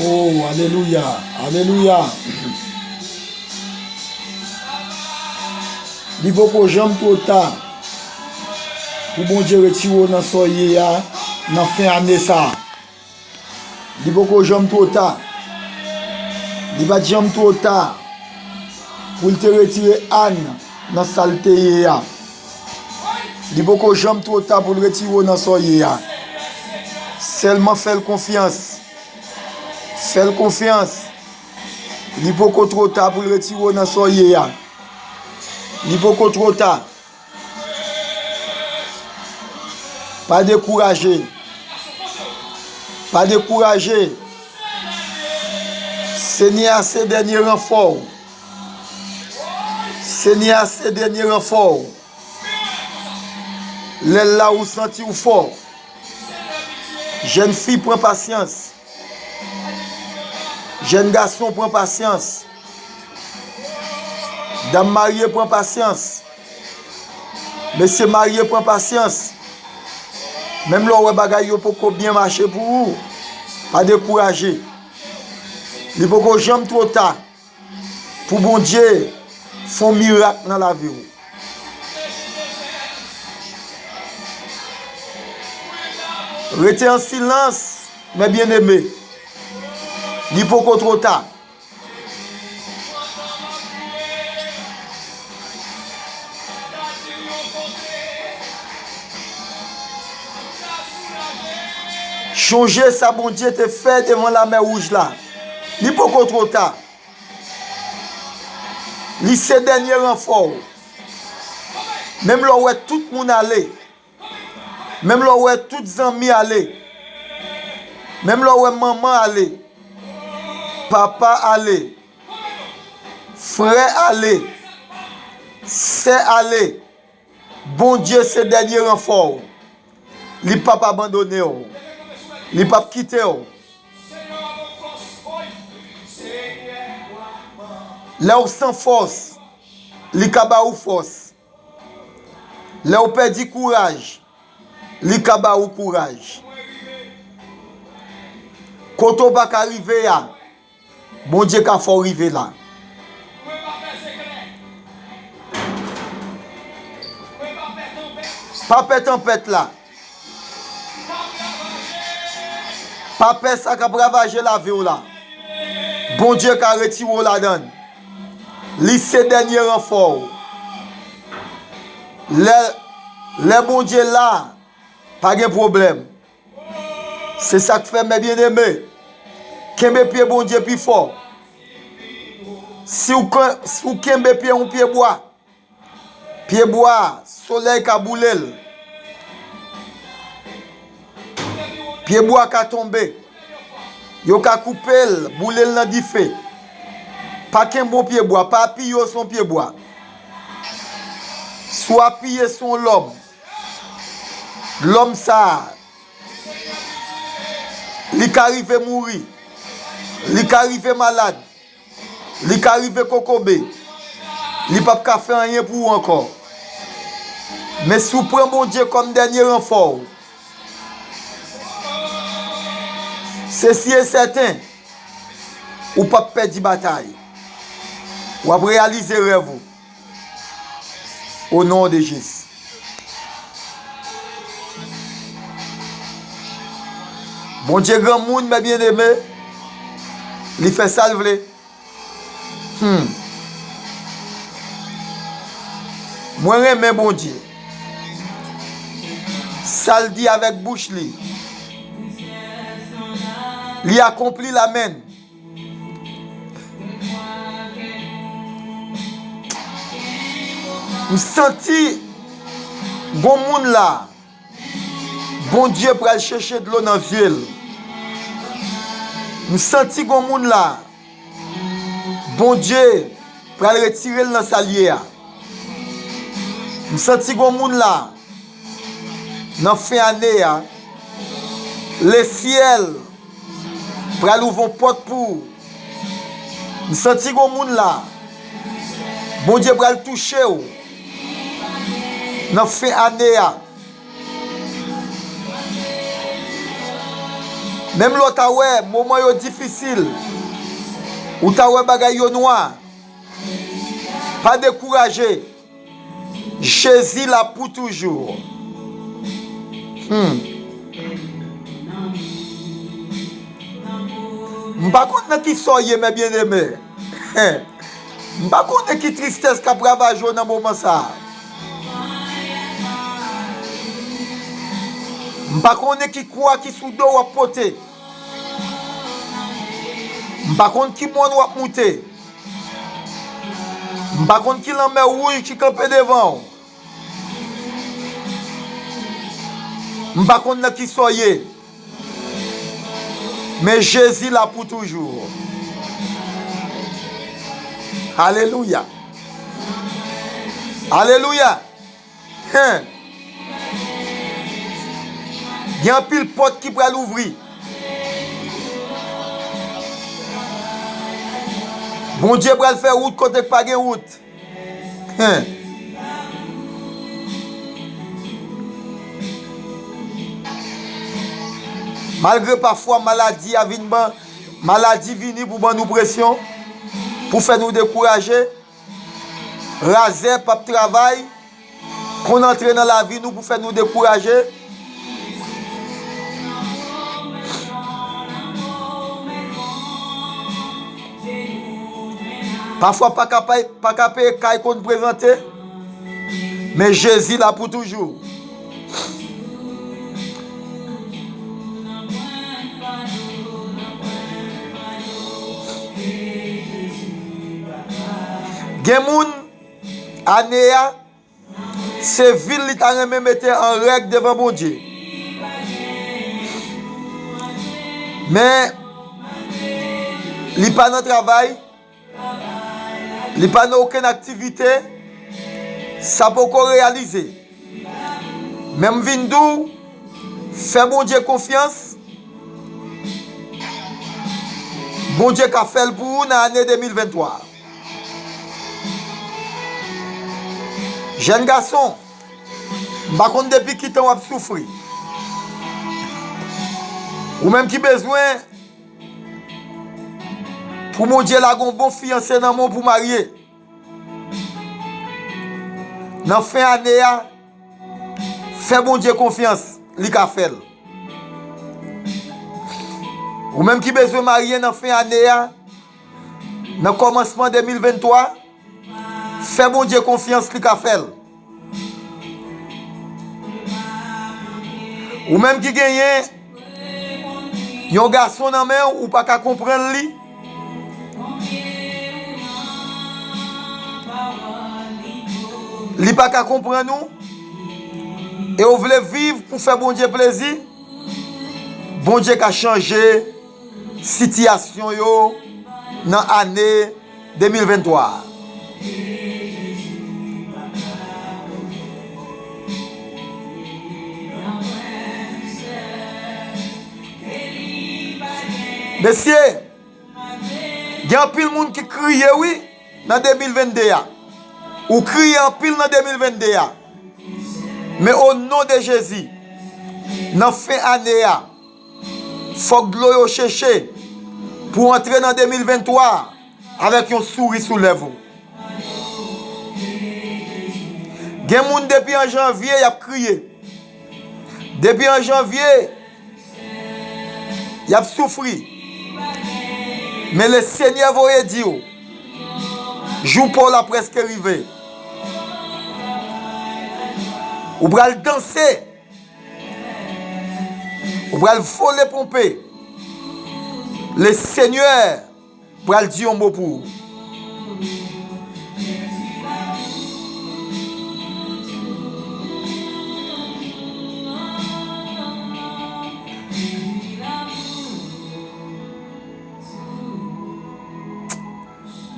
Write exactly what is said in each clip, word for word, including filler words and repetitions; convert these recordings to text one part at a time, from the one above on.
Oh, alelouya, alelouya. Li poko janm twò ta pou Bondye retire w nan sa w ye a nan fen ane sa a. Li poko janm twò ta. Li pa t janm twò ta pou l te retire Ann nan sa l te ye a. Li poko janm twò ta pou l retire w nan sa w ye a. Sèlman fè l konfyans. Fè l konfyans. Li poko twò ta pou l retire w nan sa w ye a. Li poko twò ta. Pa dekouraje. Pa dekouraje. Senyè a se dènye ranfò w. Senyè a se dènye ranfò w. Lè l la ou santi w fò. Jèn fi, pran pasyans. Jèn gason, pran pasyans. Dam marye, pran pasyans. Mesye marye, pran pasyans. Menm lè w wè bagay yo poko byen mache pou ou, pa dekouraje. Li poko janm twò ta pou Bondye fè yon mirak nan lavi w. Rete an silans, mes bien-aimés. Li poko twò ta. Chonje sa Bondye te fè devan Lamè Wouj la. Li poko twò ta. Li se dènye ranfò w. Menm lè w wè tout moun ale, menm lè w wè tout zanmi ale, menm lè w wè manman ale, papa ale, frè ale, sè ale, Bondye se dènye ranfò w. Li p ap abandone w. Li p ap kite w. Lè w san fòs, li ka ba ou fòs. Lè w pèdi kouraj, li ka ba ou kouraj. Kote w pa ka rive a, Bondye ka fè w rive la. Pa pè tanpèt la. Pa pè sa k ap ravaje lavi w la. Bondye ka retire w ladan l. Li se dènye ranfò w. Lè, lè Bondye la, pa gen pwoblèm. Se sa k fè, mes bien-aimés, kenbe pye Bondye pi fò. Si w, si w kenbe pye yon pyebwa, pyebwa a, solèy ka boule l. Pyebwa ka tonbe. Yo ka koupe l, boule l nan dife. Pa kenbe yon pyebwa, pa apiye w sou yon pyebwa. Si w apiye sou yon lòm, lòm sa a, li ka rive mouri. Li ka rive malad. Li ka rive kokobe. Li p ap ka fè anyen pou ou ankò. Men si w pran Bondye kòm dènye ranfò w, se si e sèten, ou p ap pèdi batay. W ap reyalize rèv ou. Au nom de Jésus. Bondye granmoun, mes bien-aimés, li fè sa l vle. Hmm. Mwen renmen Bondye. Sa l di avèk bouch li, li akonpli l, amèn. M santi gon moun la, Bondye pral chèche dlo nan zye l. M santi gon moun la, Bondye pral retire l nan sa l ye a. M santi gon moun la, nan fen ane a, lesyèl pral ouvri yon pòt pou ou. M santi gon moun la, Bondye pral touche w nan fen ane a. Menm lè w ta wè moman yo difisil, ou ta wè bagay yo nwa, pa dekouraje. Jezi la pou toujou. Hmm. M pa konn nan ki sa w ye, mè byeneme. M pa konnen ki tristès k ap ravaje w nan moman sa a. M pa konnen ki kwa ki sou do w ap pote. M pa konn ki mòn w ap moute. M pa konn ki lanmè wouj ki kanpe devan w. M pa konn nan ki sa w ye. Men Jezi la pou toujou. Alelouya. Alelouya. Hen. Gen anpil pòt ki pral ouvri. Bondye pral fè wout kote k pa gen wout. Hen. Malgre pafwa maladi a vin ban, maladi vini pou ban nou presyon, pou fè nou dekouraje, razè p ap travay, konn antre nan lavi nou pou fè nou dekouraje. Pafwa pa ka pay, pa ka peye kay konn prezante, men Jezi la pou toujou. Gen moun, ane a, se vi l li ta renmen mete an règ devan Bondye. Men, li pa nan travay, li pa nan okenn aktivite, sa poko reyalize. Men m vin di w, fè Bondye konfyans, Bondye ka fè l pou ou nan ane de mil venntwa. Jèn gason, m pa konn depi ki tan w ap soufri. Ou menm ki bezwen pou Bondye lage yon bon fiyanse nan men w pou marye. Nan fen ane a, fè Bondye konfyans, li ka fè l. Ou menm ki bezwen marye nan fen ane a, nan kòmansman de mil venntwa, fè Bondye konfyans, li ka fè l. Ou menm ki genyen yon gason nan men w, ou pa ka konprann li, li pa ka konprann ou, e w vle viv pou fè Bondye plezi, Bondye ka chanje sitiyasyon yo nan ane de mil venntwa a. Mesye, gen anpil moun ki kriye, wi, nan de mil vennde a. Ou kriye anpil nan de mil vennde a. Men o non de Jezi, nan fen ane a, fòk dlo yo cheche pou w antre nan de mil venntwa a avèk yon souri sou lèv ou. Gen moun depi an janvye, y ap kriye. Depi an janvye, y ap soufri. Men Lesenyè voye di w, jou pa w la prèske rive. Ou pral danse. Ou pral vole ponpe. Lesenyè pral di yon mo pou ou.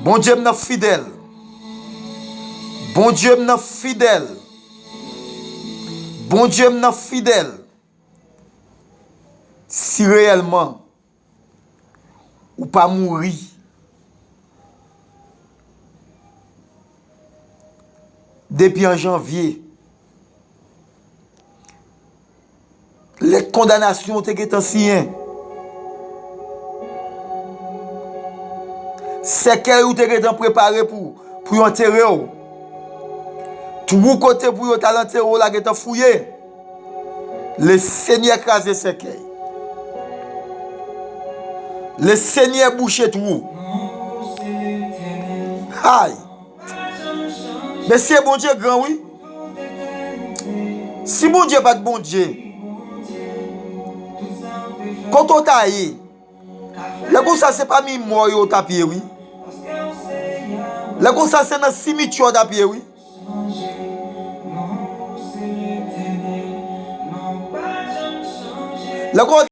Bondye m nan fidèl. Bondye m nan fidèl. Bondye m nan fidèl. Si reyèlman ou pa mouri depi an janvye, lèt kondanasyon w te gentan siyen. Sèkèy ou te gentan prepare pou, pou yo antere w. Twou kote pou yo t al antere w la gentan fouye. Lesenyè kraze sèkèy. Lesenyè bouche twou. Hay! Mesye, Bondye gran, wi. Si Bondye pa t Bondye, kote w ta ye? Lè konsa, se pami mò yo w t ap ye, wi. Lè konsa, se nan simityè w t ap ye, wi. Lè konsa,